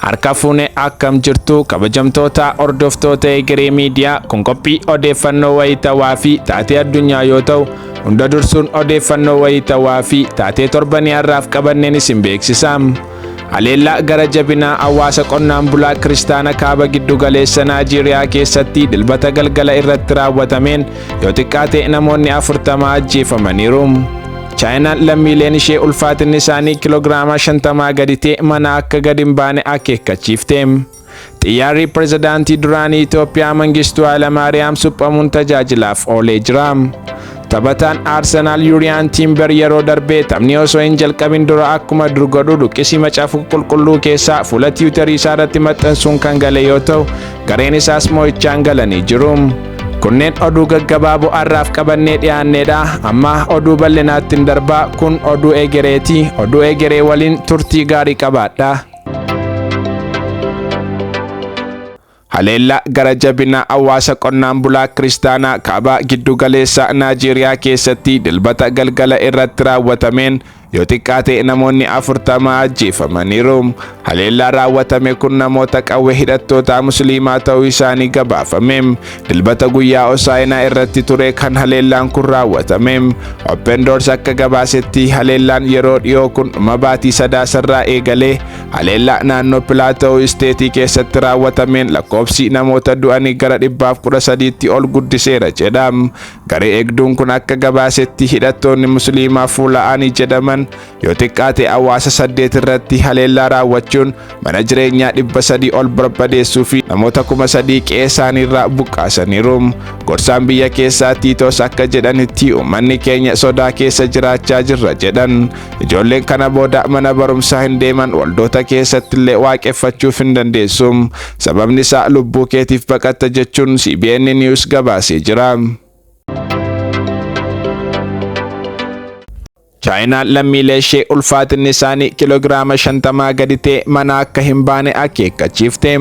Harka fuune akkam jirtu kabajamtoota hordoftoota Egeree Miidiyaa kun qophii odeeffannoo wayitawaa fi taatee addunyaa yoo ta'u hunda dursuun odeeffannoo wayitawaa fi taatee torbanii har'aaf qabanneen isin beeksisa. Haleellaa gara jabinaa hawaasa qonnaan bulaa kiristaana kaaba giddu galeessa Naajeeriyaa keessatti dilbata galgala irratti raawwatameen yoo xiqqaate namoonni 40 ajjeefamaniiru. Chaayinaan lammiileen ishee ulfaatinni isaanii kiloogiraama 50 gadi ta'e mana akka gadi hin baane akeekkachiifte. Xiyyaarri pirezidaantii duraanii Itoophiyaa Mangistuu Hayilamaariyaam suphamuun tajaajilaaf oolee jira. Taphataan Arsenaal Yuuriyaan Tiimber yeroo darbee taphni osoo hin jalqabin dura akkuma dur godhu luqqisii macaafa qulqulluu keessaa fuula tiwiitarii isaa irratti maxxansuun kan gale yoo ta'u gareen isaas mo'ichaan galanii jiru. Kunneen oduu gaggabaaboo har'aaf qabannee dhiyaanneedha. Amma oduu bal'inaatti hin darbaa. Kun oduu egereeti. Oduu egeree waliin turtii gaarii qabaadha. Haleellaa gara jabinaa hawaasa qonnaan bulaa kiristaanaa kaaba giddu galeessa Naajeeriyaa keessatti dilbata galgala irratti raawwatameen yoo xiqqaate namoonni 40 ajjeefamaniiru. Haleellaa raawwatame kun namoota qawwee hidhattootaa musliimaa ta'uu isaanii gabaafame. Dilbata guyyaa Osaayinaa irratti ture kan haleellaan kun raawwatame. Open Doors akka gabaasetti haleellaan yeroo dhiyoo kun dhuma baatii sadaasarraa eegalee haleellaa naannoo Pilaatoo Isteetii keessatti raawwatameen lakkoofsi namoota du'anii gara 113tti ol guddiseera jedha. Garee eegduun kun akka gabaasetti hidhattoonni musliimaa fuula'anii jedhaman yoo xiqqaate hawaasa 8 irratti haleellaa raawwachuun mana jireenyaa 300 ol barbadeessuu fi namoota 3,000 qe'ee isaaniirraa buqqaasaniiru. Gorsaan biyya keessaa Tiitoos akka jedhanitti uummanni keenya sodaa keessa jiraachaa jirra jedhan. Ijoolleen kana booda mana barumsaa hin deeman waldoota keessatti illee waaqeffachuuf hin dandeessu. Sababni isaa lubbuu keetiif baqatta jechuun CBN News gabaasee jira. Chaayinaan lammiilee ishee ulfaatinni isaanii kiloogiraama 50 gadi ta'e mana akka hin baane akeekkachiifte.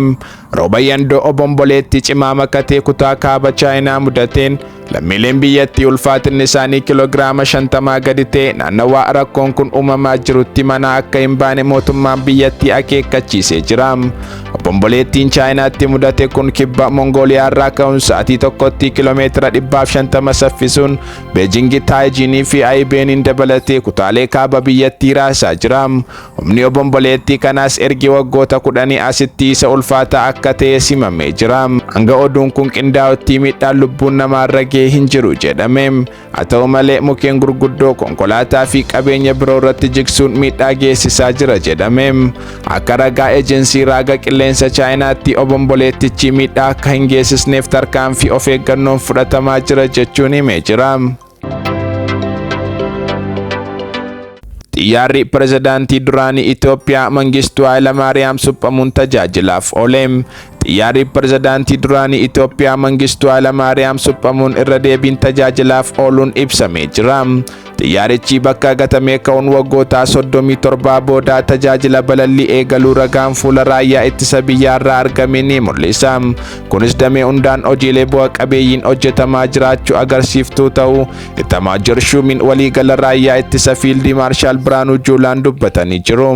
Rooba yandoo obomboleettii cimaa makatee kutaa kaaba Chaayinaa mudateen lammiileen biyyattii ulfaatinni isaanii kiloogiraama 50 gadi ta'e naannawaa rakkoon kun uumamaa jirutti mana akka hin baane mootummaan biyyattii akeekkachiisee jira. Obomboleettiin Chaayinaatti mudate kun kibba Mongooliyaa irraa ka'uun sa'aatii tokkotti kiiloomeetira 150 saffisuun Beejingi, Taayijiinii fi Ayibeeniin dabalatee kutaalee kaaba biyyattii raasaa jira. Humni obomboleettii kanaas ergi waggoota 10 asitti isa ulfaataa akka ta'e simamee jira. Hanga oduun kun qindaa'utti miidhaan lubbuun namaarra ga'e hin jiru jedhame. Haa ta'u malee mukkeen gurguddoo konkolaataa fi qabeenya biroo irratti jigsuun miidhaa geessisaa jira jedhame. Akka ragaa ejensii raaga qilleensa Chaayinaatti obomboleettichi miidhaa akka hin geessisneef tarkaanfii of eeggannoon fudhatamaa jira jechuun himee jira. Xiyyaarri pirezidaantii duraanii Itoophiyaa Mangistuu Hayilamaariyaam suphamuun tajaajilaaf oole. Xiyyaarri pirezidaantii duraanii Itoophiyaa Mangistuu Hayilamaariyaam suphamuun irra deebiin tajaajilaaf ooluun ibsamee jira. Xiyyaarichi bakka gatamee ka'uun waggoota 37 booda tajaajila balallii eegaluu ragaan fuula raayyaa ittisa biyyaarraa argame ni mul'isa. Kunis damee hundaan hojiilee bu'a qabeeyyiin hojjetamaa jiraachuu agarsiiftuu ta'uu Ittamaajor Shuumiin waliigala raayyaa ittisa Fiildii Maarshaal Biraanuu Juulaan dubbatanii jiru.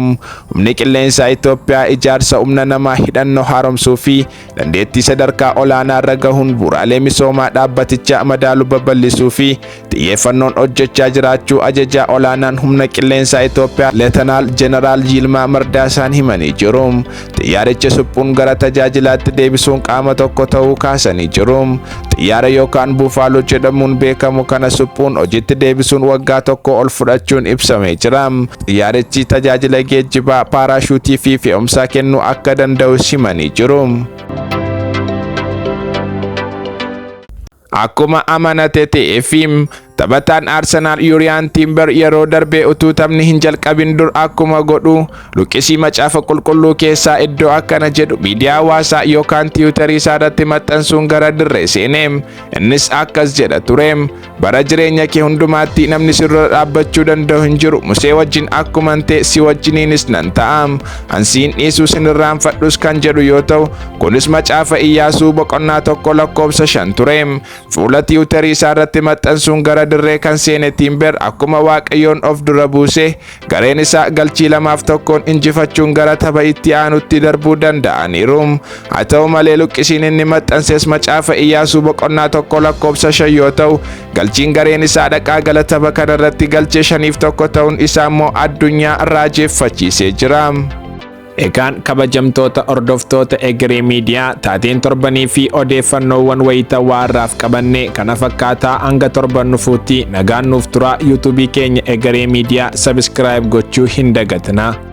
Humni qilleensaa Itoophiyaa ijaarsa humna namaa hidhannoo haaromsuu fi dandeettii sadarkaa olaanaa irra gahuun bu'uuraalee misoomaa dhaabbatichaa madaalu babal'isuu fi xiyyeeffannoon hojjechaa jiraachuu ajajaa olaanaan humna qilleensaa Itoophiyaa Leetanaal Jeneraal Yilmaa Mardaasaan himanii jiru. Xiyyaaricha suphuun gara tajaajilaatti deebisuun qaama tokko ta'uu kaasanii jiru. Xiyyaara yookaan Buufaaloo jedhamuun beekamu kana suphuun hojiitti deebisuun waggaa tokko ol fudhachuun ibsamee jira. Xiyyaarichi tajaajila geejjibaa, paaraashuutii fi fe'umsaa kennuu akka danda'us himanii jiru. Akkuma amanate ta'eefi taphataan Arsenaal Yuuriyaan Tiimber yeroo darbe utuu taphni hin jalqabin dur akkuma godhu luqqisii macaafa qulqulluu keessaa iddoo akkana jedhu miidiyaa hawaasaa yookaan tiwiitarii isaa irratti maxxansuun gara dirree seene. Innis akkas jedha ture. Bara jireenya kee hundumaatti namni si dura dhaabbachuu danda'u hin jiru. Musee wajjin akkuman ta'e si wajjiniinis nan ta'a. An si hin dhiisu sin irraanfadhus kan jedhu yoo ta'u, kunis macaafa Iyyaasuu boqonnaa 1 lakkoofsa 5 ture. Fuula tiwiitarii isaa irratti maxxansuun gara dirree kan seene Tiimber akkuma Waaqayyoon of dura buuse gareen isaa galchii 2 fi 1n injifachuun gara tapha itti aanutti darbuu danda'aniiru. Haa ta'u malee, luqqisiin inni maxxanses Macaafa Iyyaasuu boqonnaa 1 lakkoofsa 5 yoo ta'u, galchiin gareen isaa dhaqaa gala tapha kanarratti galchee 5-1 ta'uun isaa immoo addunyaa raajeffachiisee jira. Egaan kabajamtoota hordoftoota Egeree Miidiyaa, taateen torbanii fi odeeffannoowwan wayitawaa irraaf qabanne kana fakkaataa. Hanga torban nufuutti nagaan nuuf tura. Yuutuubii keenya Egeree Miidiyaa subscribe gochuu hin dagatinaa.